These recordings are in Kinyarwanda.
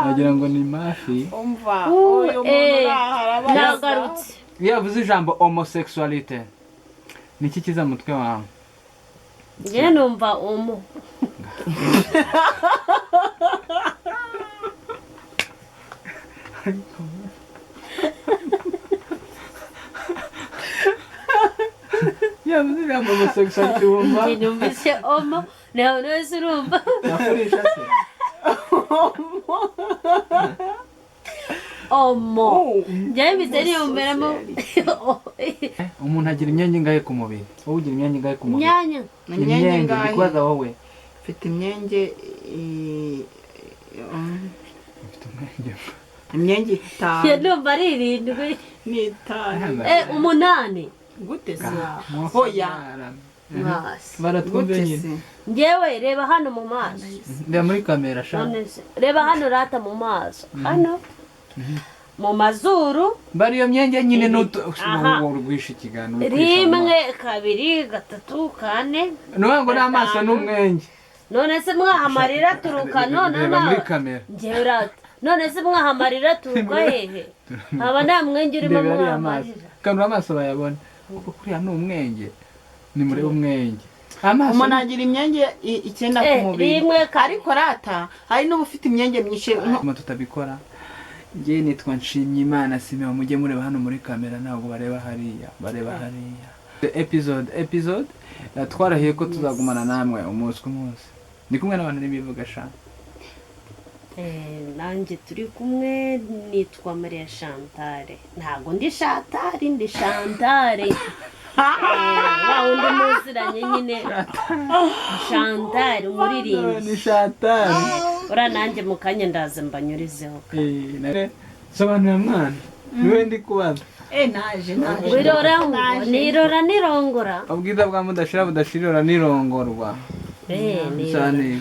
Wagira ngo ni mafi. Umva, uyu muntu uraha. Nagarutse. Iyo yavuze ijambo homosexualité, niki kiza mu mutwe wawe? Njye numva umu Yavuze ijambo homosexualité, wumva? Njye numvise omo, nawe wese urumva. Nafurisha se? Omo, njyewe mpise niyumviramo. Umuntu agira imyanya ingahe ku mubiri? Wowe ugira imyanya ingahe ku mubiri? Imyanya? Imyenge Imyenge. ingahe? Ndikubaza wowe. Mfite imyenge Ufite umwenge? Imyenge Njye itanu. numva ari irindwi. Ni itanu. 8. Gute se? Hoya. Mwasi. Baratwumve Gute nyine. se? Njyewe reba hano mu maso. Reba muri kamera sha. None se reba hano rata, mu maso hano, mu mazuru. Bari iyo myenge nyine n'utu. Aha. Wowe urwisha ikiganiro, uri kwisha mu 1, 2, 3, 4. maso. Nuvuga ngo n'amaso ni umwenge? None se mwaha amarira aturuka none? Reba muri kamera. Njyewe rata, none se mwaha amarira aturuka hehe? Haba nta mwenge urimo. Ndeba ariya Mwaha maso. amarira. Kanura amaso bayabone, kuko kuriya ni umwenge. Nimurebe umwenge, amaso. Umuntu agira imyenge 9 ku mubiri. 1, 2. Ariko rata hari n'uba ufite imyenge myinshi Bituma tutabikora. Njye nitwa Nshimyimana Simeon. Mujye mureba hano muri kamera, ntabwo bareba hariya, bareba hariya. Episode twarahiye ko tuzagumana namwe umunsi ku munsi. Ndi kumwe n'abantu n'ibivuga sha. Nanjye turi kumwe, nitwa Maria Chantale. Ntabwo ndi Shatari, ndi Chantale. Wa wundi muziranye nyine, Chantale umuririmbyi. Ni Shatari. Uriya nanjye mu kanya ndaza mbanyurizeho. Sobanura mwana, niwe ndi kubaza. Naje, naje. Wirora ngo nirora nirongora. Ubwiza bwa mudashira budashirira nirongorwa. Nirora. Bisobanuye?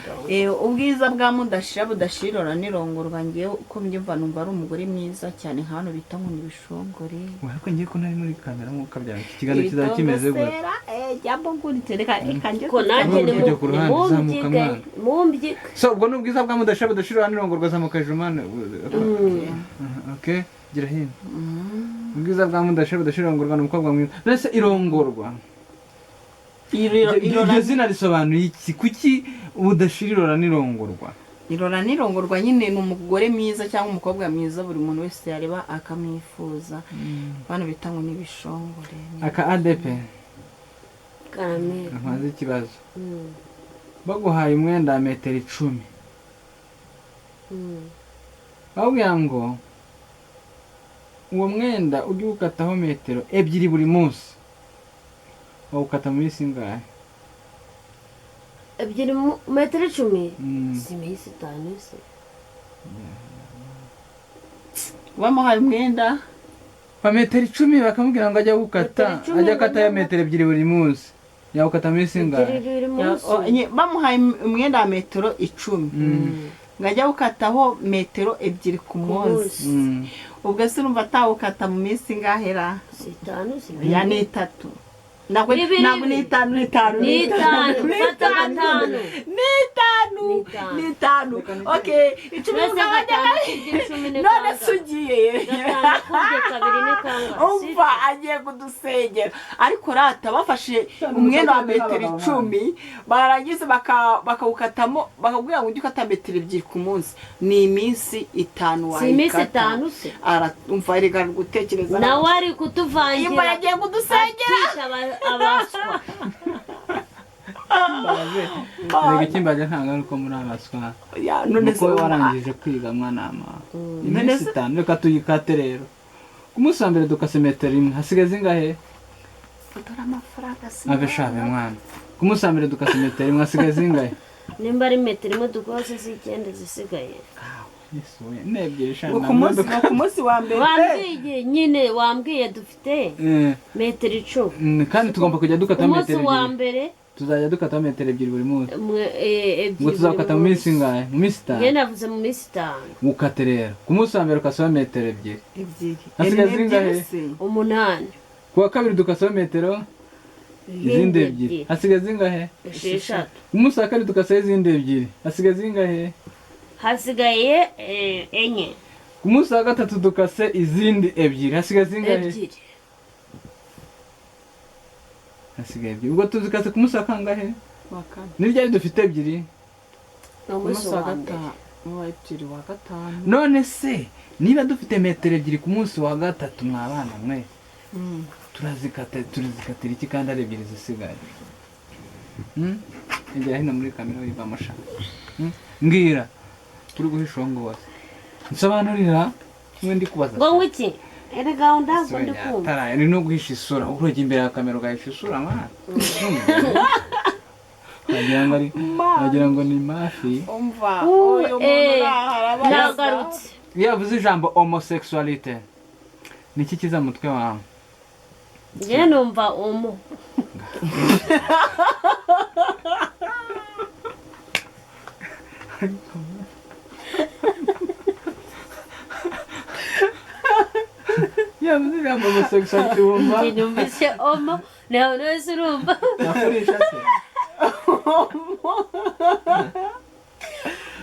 Ubwiza bwa mudashira budashirora nirongorwa, ngewe uko mbyumva numva ari umugore mwiza cyane, nka hano bita ngo ni ibishongore. Ariko ngiye ko ntari muri kamera nk'uko kabyara, iki kiganiro kizaba kimeze gute? Ibitongosera, jambo nguritse, reka reka njye. Ko nanjye Ugomba kujya ku ruhande, zamuka nimumbyiga mwana. Mumbyiga. So ubwo ni ubwiza bwa mudashira budashirira nirongorwa. Zamuka hejuru mwana. Okay, gira hino. Ubwiza bwa mudashira budashira irongorwa, ni umukobwa mwiza. None irongorwa, iryo zina risobanuye iki? Kuki budashira irora nirongorwa? Irora nirongorwa nyine ni umugore mwiza cyangwa umukobwa mwiza buri muntu wese yareba akamwifuza, bano bita ngo ni ibishongore. Aka ADP. Karameri. Nkoze ikibazo. Baguhaye umwenda wa metero 10, bakubwira ngo uwo mwenda ujye uwukataho metero 2 buri munsi, wawukata mu minsi ingahe? 2 metero 10. Si iminsi 5 se? Bamuhaye umwenda wa metero 10, bakamubwira ngo ajye awukata, Metero 10. ajye akata ya metero 2 buri munsi, yawukata mu minsi Metero ingahe? 2 munsi. Bamuhaye umwenda wa metero 10 ngo ajye awukataho metero 2 ku munsi. Ubwo se urumva atawukata mu minsi ingahera? Si 5 si? Ya, ni 3 ntabwo. 2. Ntabwo ni 5, ni 5. Ni 5, fata 5. Ni 5. Ni 5. Ni 5, okay, 10. Mbese Ugabanya 5 kubye 10 ni none kangahe? Se ugiye 5 kubye 2 ni kangahe? Umva, agiye kudusengera. Ariko rata bafashe umwenda wa metero 10, barangiza bakawukatamo, bakakubwira ngo ujye ukata metero 2 ku munsi, ni iminsi 5 Si iminsi wayikata. 5 se? Arumva erega ari gutekereza. Nawe ari kutuvangira. Imba yagiye kudusengera. Atwita abaswa. Erega ikimbaje ntabwo ari uko muri abaswa. Ya, none se Nuko warangije kwiga mwana ma. None Iminsi se- 5, reka tuyikate rero. Ku munsi wa mbere dukase metero 1, hasigaye zingahe? Dore amafaranga si Ave shabe mwana, ku munsi wa mbere dukase metero 1, hasigaye zingahe? Nimba ari metero 1 dukose, si 9 zisigaye? Yesu we, ni 2 sha. Ngo ku munsi wa mbere. Wambwiye nyine, wambwiye dufite metero 10. Kandi tugomba kujya dukata Ku munsi metero wa 2. mbere. Tuzajya dukata metero 2 buri munsi. 2 Ngo tuzakata mu buri minsi munsi. ingahe? Mu minsi Njye 5. navuze mu minsi 5. Ukate rero, ku munsi wa mbere ukasaho metero 2. 2. Hasigaye zingahe? Se 8. Ku wa kabiri dukasaho metero Izindi ebyiri. Hasigaye zingahe? 6. Ku munsi wa kabiri dukaseho izindi ebyiri. Hasigaye zingahe? Hasigaye 4. Ku munsi wa gatatu dukase izindi ebyiri. Hasigaye zingahe? 2. Hasigaye ebyiri. Ubwo tuzikase ku munsi wa kangahe? Wa kane. Ni ryari dufite ebyiri? Ni umunsi wa mbere. Wa ebyiri wa gatanu. None se niba dufite metero 2 ku munsi wa gatatu mwabana mwe, turazikatira iki kandi ari ebyiri zisigaye? Egera hino muri kamera wivamo sha. Mbwira uri guhisha uwo nguwo se. Nsobanurira mwe ndi kubaza. Ngo ngwiki? Erega ntabwo ndi kumva. Ni no guhisha isura, urujya imbere ya kamera ugahisha isura mwana. Wagira ngo ni mafi. Umva uyu muntu arabaza. Nagarutse. Iyo avuze ijambo homosexualité, niki kiza mutwe wawe? Njye numva omo. Yavuze ijambo homosexualité wumva? Njye numvise omo, nawe wese urumva. Nafurisha se?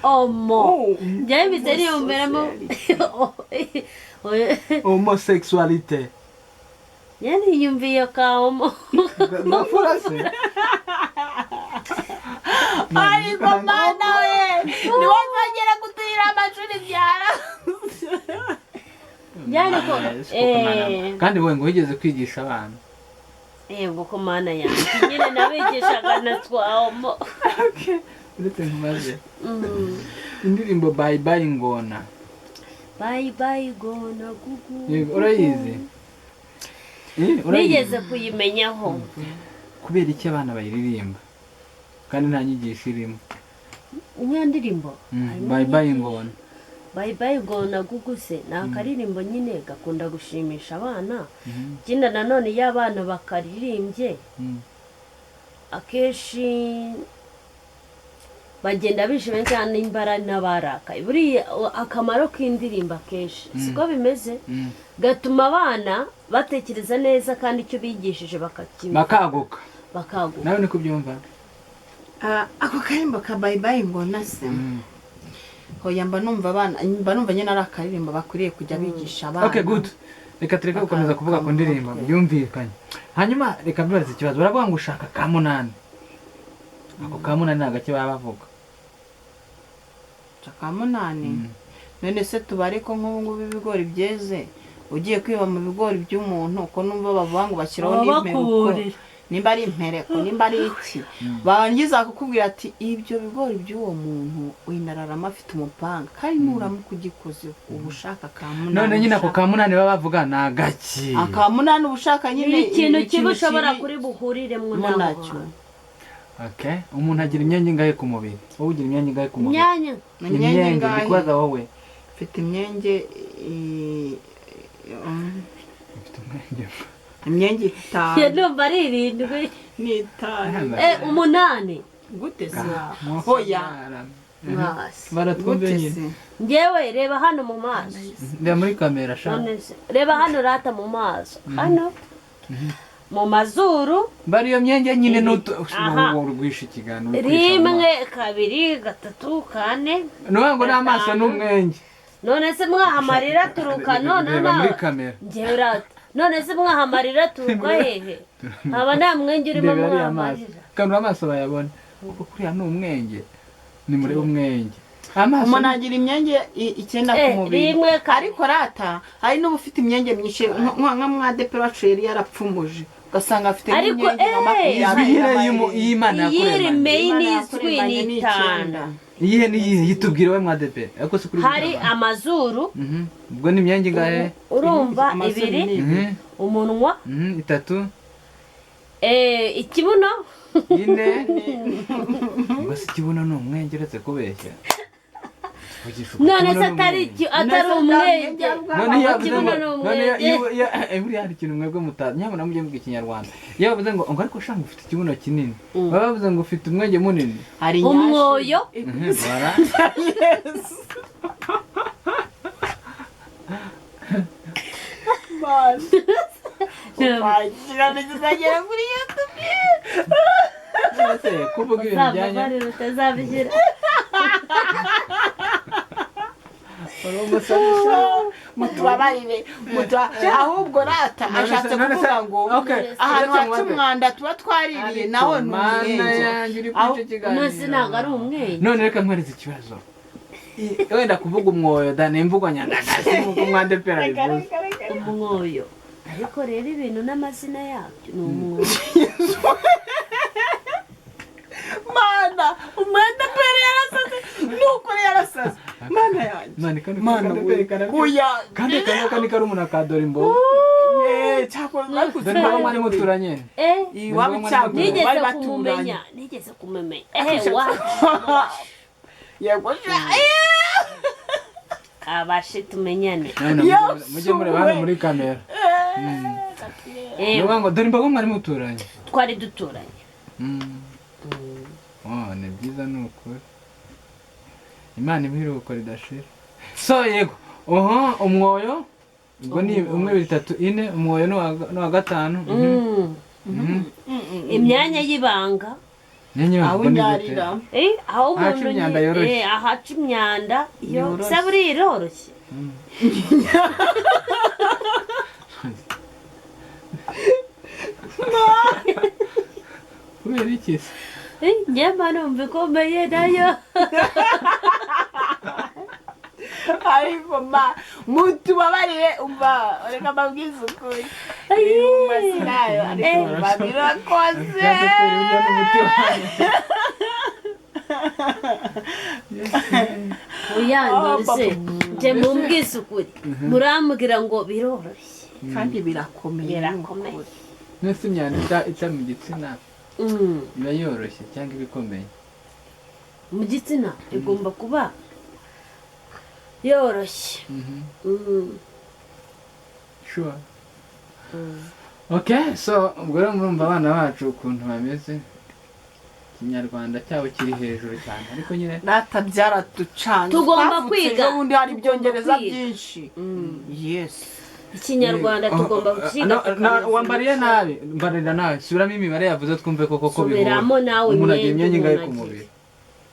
Omo. Njye mbise niyumviramo. Homosexualité. Njye niyumviye ka omo. Nafura se? Ariko mana we, niwazongera kuturira amashuri byara. Kandi wowe ngo wigeze kwigisha abana. Yego ko mana yanjye nyine nabigishaga na twa omo. Uretse nkubaze. Indirimbo Bye Bye Ngona. Bye Bye Ngona gugu. Yego urayizi? Nigeze kuyimenyaho. Kubera iki abana bayiririmba? Kandi nta nyigisho irimo. Iyo ndirimbo Bye Bye Ngona. Bye Bye Ngona gugu se ni akaririmbo nyine gakunda gushimisha abana. Ikindi nanone iyo abana bakaririmbye akenshi bagenda bishimye cyane imbara n'abarakaye. Buriya akamaro k'indirimbo akenshi siko bimeze, gatuma abana batekereza neza kandi icyo bigishije bakaguka. Nawe niko byumva. Ako karimbo ka Bye Bye Ngona se hoya mba numva abana, mba numva nyine ari akaririmbo bakwiriye kujya bigisha abana. Okay, good. Reka tureke gukomeza kuvuga ku ndirimbo byumvikanye. Hanyuma reka mbibaze ikibazo. Baravuga ngo ushaka ka munani. Ako ka munani ni agake baba bavuga. Ka munani? None se tubare ko nk'ubu ngubu ibigori byeze, ugiye kwiba mu bigori by'umuntu uko numva bavuga ngo bashyiraho n'imperuko. Nimba ari impereko, nimba ari iki, barangiza kukubwira ati ibyo bigori by'uwo muntu winararama afite umupanga kandi nuramuka ugikoze ubushaka ka munani. None nyine ako ka munani baba bavuga ni agaki? Aka munani ubushaka nyine ikintu kibi ushobora kuri buhuriremo nacyo. Okay, umuntu agira imyanya ingahe ku mubiri? Wowe ugira imyanya ingahe ku mubiri? Imyanya. Imyenge ndikubaza wowe. Mfite imyenge mfite umwenge. Imyenge 5. Ye ndumva ari 7. Ni 5. 8. Gute se? Hoya. Baratwumve nyine. Njyewe reba hano mu maso. Ndeba muri kamera sha. Reba hano rata mu maso. Hano. Mu mazuru. Bari iyo myenge nyine n'urwisha ikiganiro. 1 2 3 4. Nuvuga ngo n'amaso n'umwenge. None se mwahamarira turuka none na. Muri kamera. Njyewe rata. None se mwahamarira turuka hehe? Aba nta mwenge urimo mwahamarira. Kanura amaso bayabona. Kuko kuriya ni umwenge. Ni muri umwenge. Amaso umuntu agira imyenge 9 ku mubiri. Ariko rata hari n'ubu ufite imyenge myinshi nka mwadepe wacu yari yarapfumuje. Ugasanga afite imyenge nka 20. Y'Imana yakuremanye. Ni 5. Iyihe niyihe yitubwire we mwadepe. Ariko si kuri hari amazuru. Ubwo ni imyenge ingahe? Urumva 2, umunwa 3, ikibuno 4. Ubwo si ikibuno ni umwenge uretse kubeshya. None se atari umwenge. None buriya hari ikintu mwebwe mutazi, nyabona mujye muvuga ikinyarwanda. Iyo bavuze ngo ariko sha ngo ufite ikibuno kinini, baba bavuze ngo ufite umwenge munini. Hari umwoyo. None se kuvuga ibintu bijyanye Uzamubarira utazabigira. Uri umusazi. Mutubabarire, ahubwo rata ashatse None se- kuvuga ngo Okay, ahantu uretse haca mwate. umwanda tuba twaririye naho ni Mana umwenge. yanjye, uri kuri icyo kiganiro. None ntabwo ari umwenge. None reka nkwereze ikibazo. Wenda kuvuga umwoyo da ni imvugo nyandagazi nk'uko umwadepera bivuze. Umwoyo, ariko rero ibintu n'amazina yabyo ni umwoyo. Mana, umwenda pere yarasaze, nukuri yarasaze, mana yanjye. Mana, kano Mana kano we. karabyo. Oya. Kandi kano kani karumuna ka dore imbogo. Ye, cyakora Dore imbogo mwari muturanye. Eh, iwabo cyago bari nigeze baturanye. kumumenya, nigeze kumumenya, eh, wacu. Yego. Abashe tumenyane. None mujye mureba hano muri kamera. Eh, Ni ukuvuga ngo dore imbogo mwari muturanye. Twari duturanye. Oh, ni byiza ni ukuri. Imana imuhe iruhuko ridashira. So yego, oho umwoyo ubwo ni umwe, bibiri, itatu, ine, umwoyo ni uwa gatanu. Imyanya y'ibanga. Nyenye Aho ubwo ni gute? unyarira. Eh, aho Ahaca umuntu imyanda yoroshye. Eh, ahaca imyanda yo Yoroshye. se buriya iroroshye. Kubera iki se? Eh, njye mba numva ikomeye nayo. Ariko ma mutubabarire, umva, reka mbabwize ukuri. Ayi. Mu mazina yayo, ariko Eh. umva birakoze. Byadutera urujya n'umuti wanjye. Oya, Oh, none se njye mumbwise ukuri, murambwira ngo biroroshye. Kandi birakomeye. Birakomeye. Nese imyanda ica mu gitsina iba yoroshye cyangwa iba ikomeye? Mu gitsina igomba kuba yoroshye. Sure. Okay, so ubwo rero murumva abana bacu ukuntu bameze. Ikinyarwanda cyabo kiri hejuru cyane, ariko nyine Rata byaratucanze. Tugomba Twavutse kwiga. ejo bundi hari Tugomba ibyongereza kwiga. byinshi, yes. Ikinyarwanda tugomba gukiga. Wambariye nabi, mbarira nabi, subiramo imibare yavuze twumve koko ko bihura. Subiramo nawe. Umuntu agira imyenda imyanya ingahe umuntu ku agira. mubiri?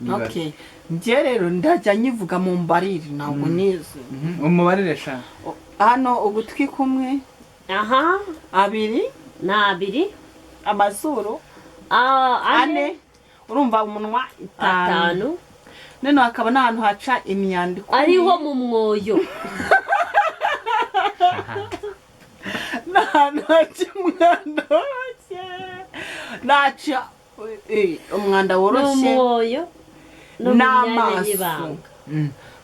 Imibare. Okay, njye rero ndajya nyivuga mu mbarire, ntabwo nize. Umubarire sha. Hano ugutwi kumwe, Aha. abiri, Ni abiri. Amazuru Ah, ane, ane. urumva umunwa itanu, Atanu. noneho hakaba n'ahantu haca imyanda ikomeye. Ariho mu mwoyo. N'ahantu haca umwanda woroshye, naca umwanda Ni woroshye. umwoyo no mu myanya N'amaso. y'ibanga.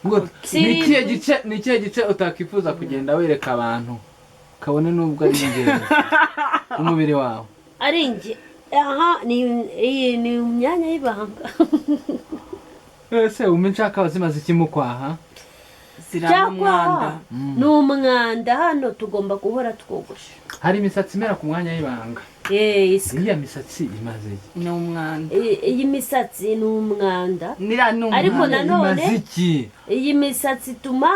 Ngo Si- ni ikihe gice utakwifuza kugenda wereka abantu, kabone n'ubwo ari ingenzi umubiri wawe? Ari njye, aha ni iyi ni imyanya y'ibanga. Ese wumva inshaka zimaze iki mu kwaha? Zirana umwanda. Cyakwaha ni umwanda, hano tugomba guhora twogosha. Hari imisatsi imera ku mwanya w'ibanga. Eh, iswa. Iriya misatsi imaze iki? Ni umwanda. Iyi misatsi ni umwanda. Niriya ni Ariko umwanda. nanone Imaze iki? iyi misatsi ituma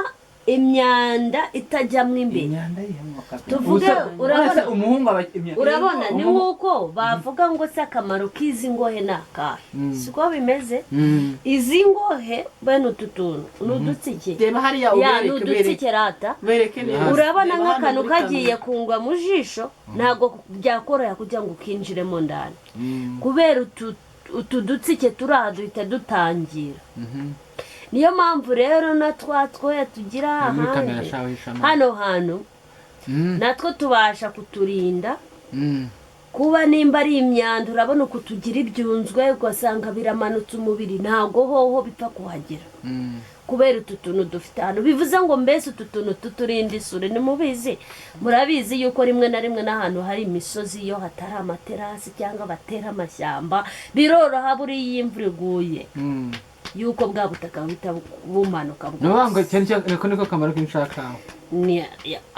imyanda itajyamo imbere. Imyanda yihemuka. Tuvuge, urabona- Urabona umuhungu aba Urabona ni umuhungu- nk'uko bavuga ngo se akamaro k'izi ngohe ni akahe? Siko bimeze. Izi ngohe, bene utu tuntu ni udutsike. Reba hariya, Ya, ni ubereke, bereke. udutsike rata. Bereke neza. Urabona Reba hano nk'akantu muri kagiye kamera. kungwa mu jisho, ntabwo byakoroha kugira ngo ukinjiremo ndani, kubera utu dutsike turi aha duhita dutangira. Niyo mpamvu rero na twa twoya tugira Muri kamera ahandi shaho hishamo. hano hantu, natwo tubasha kuturinda kuba nimba ari imyanda. Urabona uku tugira ibyunzwe, ugasanga biramanutse umubiri, ntabwo hoho bipfa kuhagera kubera utu tuntu dufite hano. Bivuze ngo mbese utu tuntu tuturinda isuri. Ntimubizi? Murabizi yuko rimwe na rimwe n'ahantu hari imisozi, iyo hatari amaterasi cyangwa batera amashyamba, biroroha buriya iyo imvura iguye yuko bwa butaka buhita bumanuka Ni ukuvuga ngo bwose. cyane cyane niko niko kamaro k'inshakaho.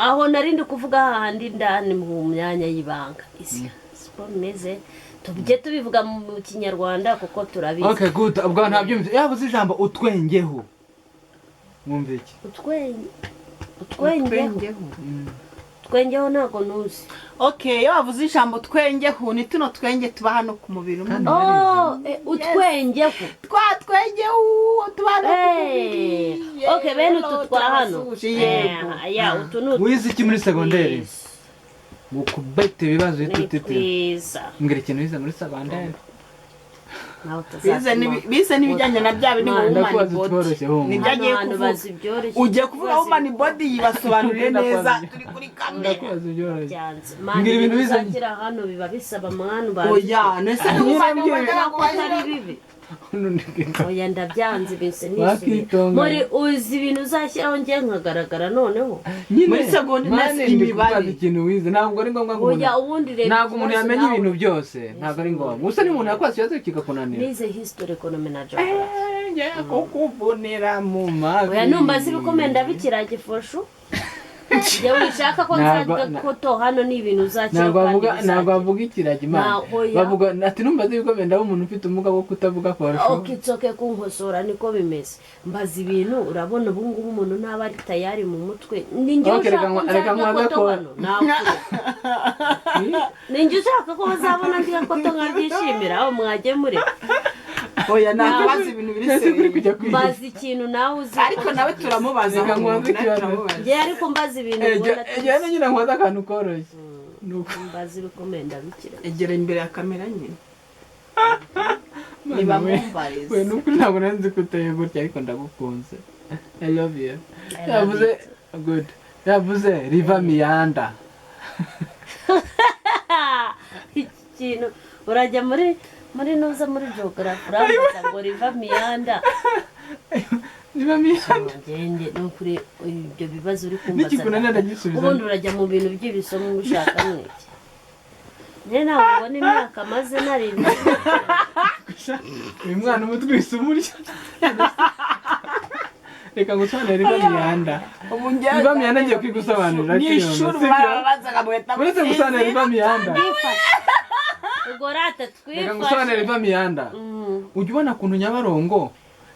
Aho narindi kuvuga hahandi ndani mu myanya y'ibanga, isi siko bimeze, tujye tubivuga mu Kinyarwanda kuko turabizi. Okay, good, ubwo ntabyumvise. Yabuze ijambo utwengeho, mwumve iki? Utwenge, utwengeho. Utwengeho. Twengeho ntabwo ntuzi. Okay, iyo bavuze ijambo twengeho ni tuno twenge tuba hano ku mubiri. Kandi Oh, utwengeho. Twa twengeho tuba hano ku mubiri. Okay, bene utu twa hano. Turabasuhuje, yego. Ya, utu ni utu. Wize iki muri segonderi? Gukubeta ibibazo Ni uhita utitira. twiza. Mbwira ikintu wize muri segonderi. Nawe Bize utazatuma. Bize n'ibijyanye na bya bindi ngo Mwana. woman Ndakubaza body. utworoshye, humura. Nibyo Hano agiye hantu kuvuga. bazi ibyoroshye. Ugiye kuvuga woman body, yibasobanurire neza turi kuri kamera. Ndakubaza ibyoroshye. Byanze. Mbwira ibintu bize. Uzagira hano biba bisaba mwana ubanza. Oya, nese ni woman body ntabwo Atari bibi. Oya, ndabyanze bise nisubiye. Wakitonga. Muri uzi ibintu uzashyiraho njye nkagaragara noneho. Nyine Muri segonde mane nasi ndi imibare. kubaza ikintu wize, ntabwo ari ngombwa ngo Oya, umuntu ubundi reba ntabwo umuntu ikibazo yamenya nawe. ibintu byose, ntabwo ari ngombwa. Gusa niba umuntu yakwasa ikibazo kikakunanira. Nize history, economy na geography. Njye kukuvunira mu mavi. Oya, numbaza ibikomeye ndabikira gifoshu. Njye wishaka ko Ntabwo- nzajya koto hano ni ibintu uzakira Ntabwo kandi bavuga, ntabwo bizagira. bavuga ikiragi imana. Oya. Bavuga ati numbaza ibikomeye ndaba umuntu ufite ubumuga bwo kutavuga kurushaho. Ok, it's okay kunkosora, niko bimeze. Mbaza ibintu urabona ubu ngubu umuntu ntaba ari tayari mu mutwe. Ni njye Ok, ushaka reka ko reka nzajya nkwaze koto ko- hano nakure. Ni njye ushaka ko bazabona ndi koto nkabyishimira aho mwajye mureka. Oya, ntabwo bazi ibintu biri Ese kuri seriye. kujya kwiga. Mbaza ikintu nawe uzi. Ariko nawe turamubaza. Reka nkwaze Nawe ikibazo. turamubaza. Njye ariko mbaza ibintu ubona Ejya nyine nkwaze akantu koroshye. Nuko mbaza ibikomeye ndabikira. Egera imbere ya kamera nyine. Mana Niba we. mumbarize. We, nukuri ntabwo nari nzi ko uteye gutya, ariko ndagukunze. I love you. I love Yavuze good. Yavuze River Miyanda. Iki kintu urajya muri nuza muri geography urambaza ngo River Miyanda. River Miyanda. Ngende ni ukuri ibyo bibazo uri kumbaza. Nikikunanira ndagisubiza. Ubundi urajya mu bintu by'ibisomo ushaka mwiki. Njye ntabwo ubona imyaka maze narindwi. Uyu mwana umutwise umurya. Reka ngusobanurire River Miyanda. Ubu njyewe River Miyanda ngiye kwigusobanurira. Ni ishuri barabazaga muhita. Uretse gusobanurira River Miyanda. Ubwo rata Reka ngusobanurire twifashe. River Miyanda. Ujya ubona ukuntu Nyabarongo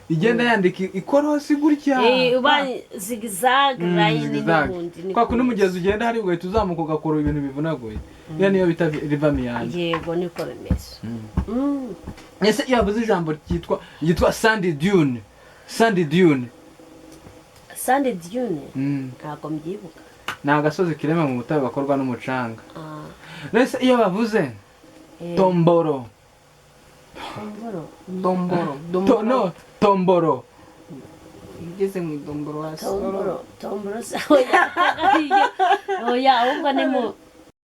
igenda yandika ikorosi gutya. Uba zigzag line. Zigzag. N'ubundi ni Kwa kundi umugezi ugenda hari ugahita uzamuka ugakora ibintu bivunaguye. Iyo niyo bita River Miyanda. Yego, niko bimeze. Ese iyo bavuze ijambo ryitwa sand dune, sand dune? Sand dune ntabwo mbyibuka. Ni agasozi kirema mu butayu gakorwa n'umucanga. Ah, Ese iyo bavuze tomboro? Tomboro. Domboro. To, no, tomboro. Ugeze mu idomboro wasoro. Tomboro, tomboro se oya, oya, ahubwo ni mu